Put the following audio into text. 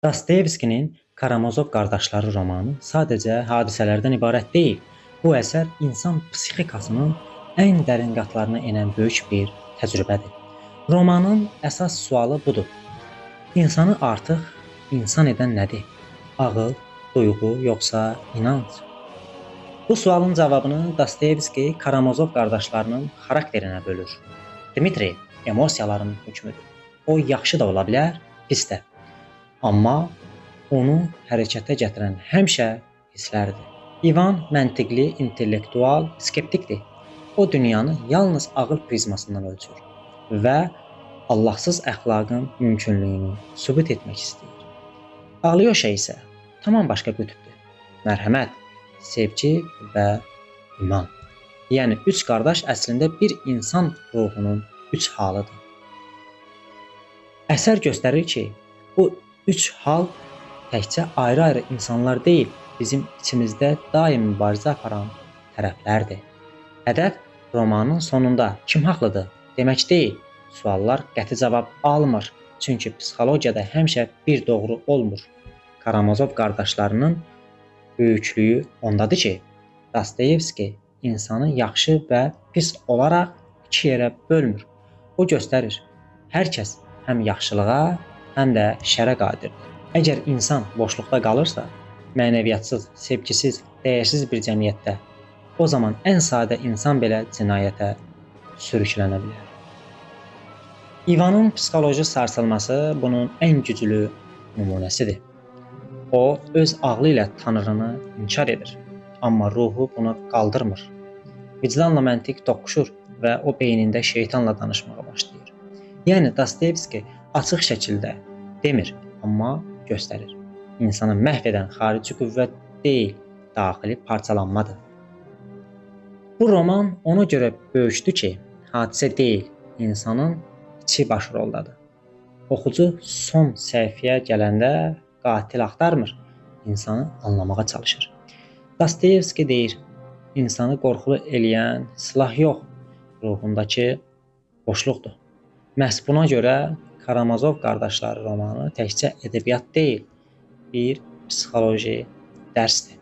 Dostoyevskinin Karamazov qardaşları romanı sadəcə hadisələrdən ibarət deyil. Bu əsər insan psixikasının ən dərin qatlarına enən böyük bir təcrübədir. Romanın əsas sualı budur. İnsanı artıq insan edən nədir? Ağıl, duyğu, yoxsa inanc? Bu sualın cavabını Dostoyevski Karamazov qardaşlarının xarakterinə bölür. Dmitri emosiyaların hökmüdür. O yaxşı da ola bilər, pis də. Amma onu hərəkətə gətirən həmişə hisslərdir. İvan məntiqli, intellektual, skeptikdir. O dünyanı yalnız ağıl prizmasından ölçür və Allahsız əxlaqın mümkünlüyünü sübut etmək istəyir. Alyosha isə tamam başqa qütbdür. Mərhəmət, sevgi və iman. Yəni üç qardaş əslində bir insan ruhunun üç halıdır. Əsər göstərir ki, bu üç hal təkcə ayrı-ayrı insanlar deyil, bizim içimizdə daim mübarizə aparan tərəflərdir. Hədəf romanın sonunda kim haqlıdır demək deyil. Suallar qəti cavab almır. Çünki psixologiyada həmişə bir doğru olmur. Karamazov qardaşlarının böyüklüyü ondadır ki, Dostoyevski insanı yaxşı və pis olaraq iki yerə bölmür. O göstərir, hər kəs həm yaxşılığa, həm də şərə qadirdir. Əgər insan boşluqda qalırsa, mənəviyyatsız, sevgisiz, dəyərsiz bir cəmiyyətdə, o zaman ən sadə insan belə cinayətə sürüklənə bilər. İvanın psixoloji sarsılması bunun ən güclü nümunəsidir. O, öz ağlı ilə Tanrını inkar edir, amma ruhu bunu qaldırmır. Vicdanla məntiq toqquşur və o beynində şeytanla danışmağa başlayır. Yəni Dostoyevski açıq şəkildə demir, amma göstərir. İnsanı məhv edən xarici qüvvə deyil, daxili parçalanmadır. Bu roman ona görə böyükdür ki, hadisə deyil, insanın içi baş roldadır. Oxucu son səhifəyə gələndə qatil axtarmır, insanı anlamağa çalışır. Dostoyevski deyir, insanı qorxulu eləyən silah yox, ruhundakı boşluqdur. Məhz buna görə Karamazov qardaşları romanı təkcə ədəbiyyat deyil, bir psixoloji dərsdir.